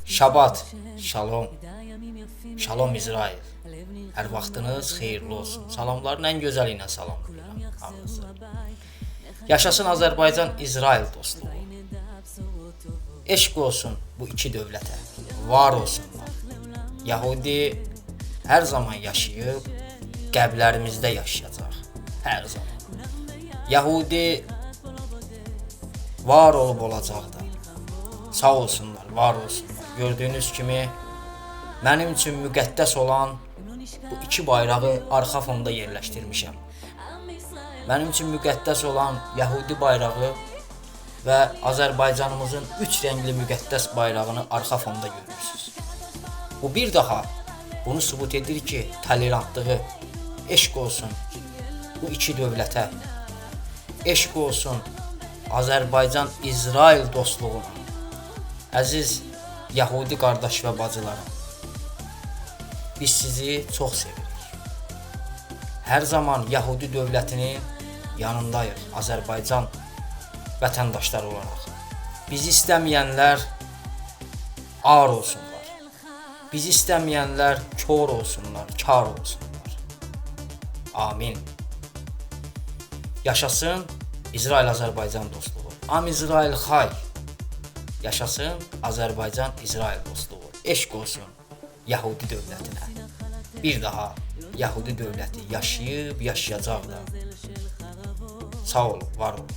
Şabat, şalom. Şalom İsrail. Hər vaxtınız xeyirli olsun. Salamların ən gözəli ilə salamlayıram hamınızı. Yaşasın Azərbaycan İsrail dostluğu. Eşq olsun bu iki dövlətə. Var olsunlar. Yahudi hər zaman yaşayıb, qəlblərimizdə yaşayacaq. Hər zaman. Yahudi var olub olacaq da. Sağ olsunlar, var olsunlar. Gördüyünüz kimi mənim üçün müqəddəs olan bu iki bayrağı arxa fonda yerləşdirmişəm. Mənim üçün müqəddəs olan Yahudi bayrağı və Azərbaycanımızın üç rəngli müqəddəs bayrağını arxa fonda görürsünüz. Bu bir daha bunu sübut edir ki, tolerantlığı eşq olsun bu iki dövlətə. Eşq olsun Azərbaycan-İsrail dostluğuna. Əziz Yahudi qardaş və bacılarım, biz sizi çox sevirik. Hər zaman Yahudi dövlətinin yanındayıq Azərbaycan vətəndaşları olaraq. Bizi istəməyənlər ar olsunlar. Bizi istəməyənlər kor olsunlar, kar olsunlar. Amin. Yaşasın İsrail-Azərbaycan dostluğu. Am İsrail xay. Yaşasın Azərbaycan-İsrail dostluğu. Eşq olsun Yahudi dövlətinə. Bir daha Yahudi dövləti yaşayıb yaşayacaq da. Sağ olun, var olun.